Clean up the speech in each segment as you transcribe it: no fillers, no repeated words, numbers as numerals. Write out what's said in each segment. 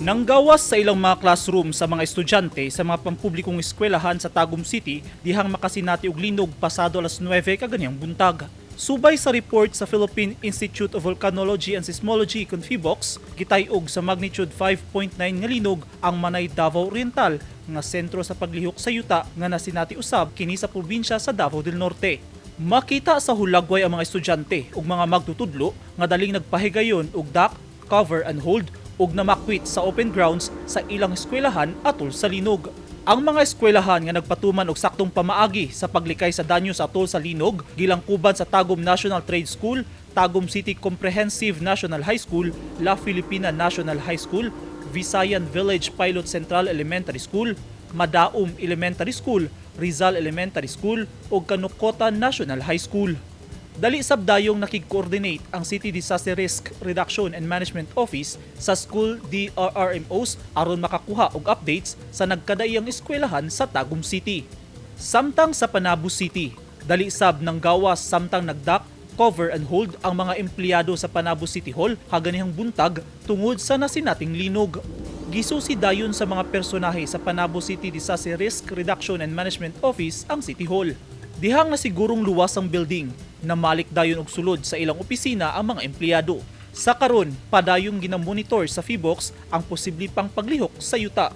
Nanggawas sa ilang mga classroom sa mga estudyante sa mga pampublikong eskwelahan sa Tagum City dihang makasinati og linog pasado alas 9 kaganihang buntag. Subay sa report sa Philippine Institute of Volcanology and Seismology kon PHIVOLCS, gitay-og sa magnitude 5.9 nga linog ang Manay, Davao Oriental, nga sentro sa paglihok sa yuta nga nasinati usab kini sa probinsya sa Davao del Norte. Makita sa hulagway ang mga estudyante ug mga magtutudlo nga daling nagpahigayon og duck, cover and hold ug namakwit sa open grounds sa ilang eskwelahan atol sa linog. Ang mga eskwelahan nga nagpatuman og saktong pamaagi sa paglikay sa danyo sa atol sa linog gilangkuban sa Tagum National Trade School, Tagum City Comprehensive National High School, La Filipina National High School, Visayan Village Pilot Central Elementary School, Madaum Elementary School, Rizal Elementary School ug Kanukotan National High School. Dali sab dayong nakig-coordinate ang City Disaster Risk Reduction and Management Office sa school DRRMOs aron makakuha og updates sa nagkadaiyang eskwelahan sa Tagum City. Samtang sa Panabo City, dali sab nang gawas samtang nag-duck, cover and hold ang mga empleyado sa Panabo City Hall kaganihang buntag tungod sa nasinating linog. Gisusi dayon sa mga personahe sa Panabo City Disaster Risk Reduction and Management Office ang City Hall. Dihang nasigurong luwas ang building, namalik dayon og sulod sa ilang opisina ang mga empleyado. Sa karon, padayong ginamonitor sa PHIVOLCS ang posible pang paglihok sa yuta.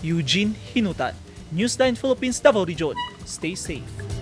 Eugene Hinutan, Newsline Philippines, Davao Region. Stay safe.